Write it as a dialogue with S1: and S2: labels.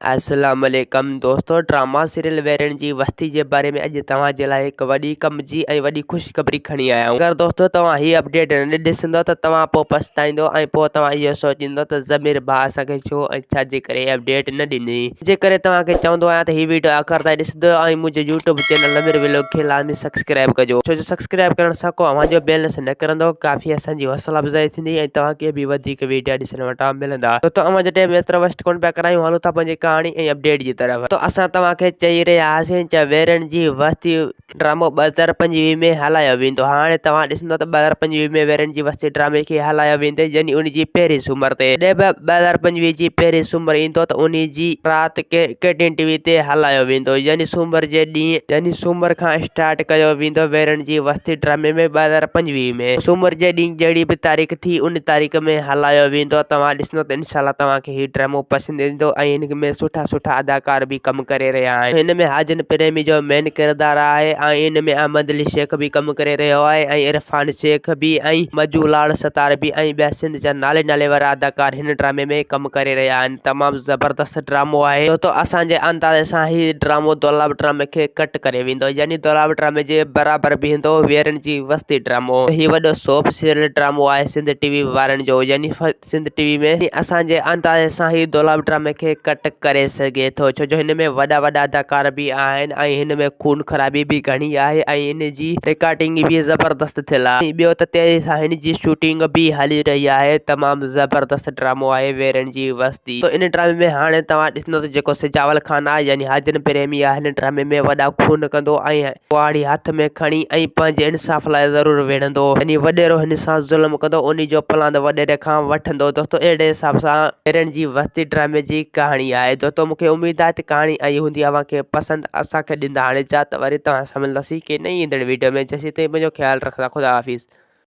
S1: السلام عليڪم دوستو ڊراما سيريل ويرين جي وستي جي باري ۾ اڄ توهان جي لاء هڪ وڏي ڪم جي ۽ وڏي خوشخبري کڻي آيا آهيون اگر دوستو توهان هي اپڊيٽ نه ڏسندو ته توهان پوء پڇتائيندو ۽ پوء توهان اهو سوچيندو ته ضمير ڀاء اسان کي ڇو ۽ ڇا جي ڪري اپڊيٽ نه ڏني جي ڪري توهان کي چوندو آهيان ته هي ويڊيو آخر تائين ڏسندو ۽ منهنجي يوٽيوب چينل ضمير ويلوگ کي لازمي سبسڪرائب ڪجو ڇو جو سبسڪرائب ڪرڻ سان ڪو اوهان جو بيلنس نه ڪرندو ڪافي اسان جي حوصلا افزائي ٿيندي ۽ توهان کي به وڌيڪ ويڊيا ڏسڻ وٽان ملندا. دوستو اوهان جو ٽائيم ايترو ويسٽ ڪونه پيا ڪرايون هلون ٿا پنهنجي ڪهاڻي ۽ اپڊيٽ جي طرف. تو اسان توهان کي چئي رهيا هئاسين ته ويرن جي وستي ڊرامو 2025 ۾ هلايو ويندو هاڻي توهان ڏسندو ته 2025 ۾ ويرن جي وستي ڊرامي کي هلايو ويندي يعني ان جي پهرين سومر تي جڏهن به 2025 جي پهرين سومر ايندو ته انهي جي رات ڪي ٽين ٽي وي تي هلايو ويندو يعني سومر جي ڏينهن يعني سومر کان اسٽارٽ ڪيو ويندو ويرن جي وستي ڊرامي ۾ 2025 ۾ سومر جي ڏينهن جهڙي به تاريخ ٿي ان تاريخ ۾ هلايو ويندو توهان ڏسندو ته انشاء الله توهان کي هي ڊرامو پسند ايندو ۽ هن ۾ سٺا سٺا اداڪار به ڪم ڪري رهيا آهن هن ۾ حاجن پريمي جو مين ڪردار آهي ۽ ان ۾ احمد علي شيخ به ڪم ڪري رهيو آهي ۽ عرفان شيخ به ۽ مجو لاڙ ستار به ۽ ٻيا سنڌ جا نالي نالي وارا اداڪار هن ڊرامي ۾ ڪم ڪري رهيا آهن تمام زبردست ڊرامو آهي دوستو اسان جي اندازي سان هي ڊرامو دولاب ڊرامي کي ڪٽ ڪري ويندو يعني دولاب ڊرامي جي برابر بيهندو ويرن جي وستي ڊرامو هي وڏو سوپ سيريل ڊرامو آهي سنڌ ٽي وي وارن جو يعني سنڌ ٽي وي ۾ اسان جي اندازي سان هي دولاب ڊرامي کي ڪٽ ڪري سگهي ٿو ڇو جو هن ۾ وڏا وڏا اداڪار به آهن ۽ هن ۾ خون خرابي به گهڻي آهي ۽ هن جي رڪارڊنگ به زبردست ٿيل آهي ٻيو ته تيزي سان هن جي شوٽنگ به هلي رهي آهي تمام زبردست ڊرامو آهي ويرن جي وستي تو ان ڊرامي ۾ هاڻي توهان ڏسندو ته جيڪو سجاول خان آهي يعني حاجن پريمي آهي هن ڊرامي ۾ وڏا خون ڪندو ۽ ڪهاڙي هٿ ۾ کڻي ۽ پنهنجي انصاف لاء ضرور وڙهندو. يعني وڏيرو هن سان ظلم ڪندو انهي جو پلاند وڏيري کان وٺندو. دوستو اهڙي حساب سان پيرن جي وستي ڊرامي جي ڪهاڻي آهي. دوستو مونکي اميد آهي ته ڪهاڻي آئي هوندي اوهان کي پسند اسان کي ڏيندا هاڻي اجازت وري توهان سان ملنداسين ڪنهن نئين ايندڙ ويڊيو ۾ جيسين تائين پنهنجو خيال رکندا خدا حافظ.